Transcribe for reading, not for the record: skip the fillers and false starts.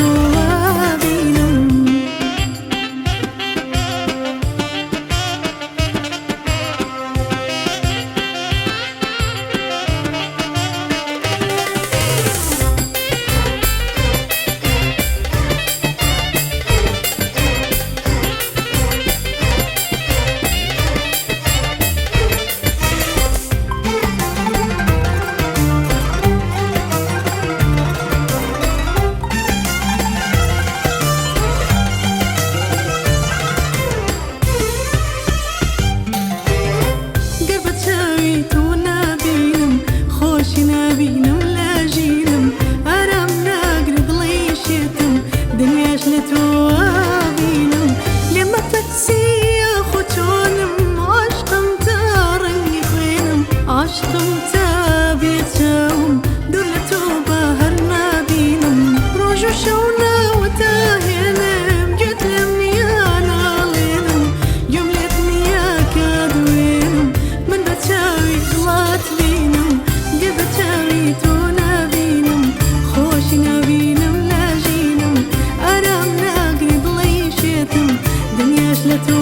تۆ بینم. گەر بە چاوی تۆ نابینم، خۆشی نابینم لە ژینم، ئارام ناگرێ دڵی شێتم، دنیاش لە تۆ بینم. لێم مەترسی ئاخۆ چۆنم، عاشقم تا ڕەنگی خوێنم، عاشقم تا بێ چاوم، دوور لە تۆ با هەر نابینم. ڕۆژ و شەو ناوت ئاهێنم، گوێت لێم نییە ناڵێنم، گوێم لێت نییە کە دوێنم، من بە چاوی دڵات بینم. گەر بە چاوی تۆ نابینم، خۆشی نابینم لە ژینم، ئارام ناگرێ دڵی شێتم، دنیاش لە تۆ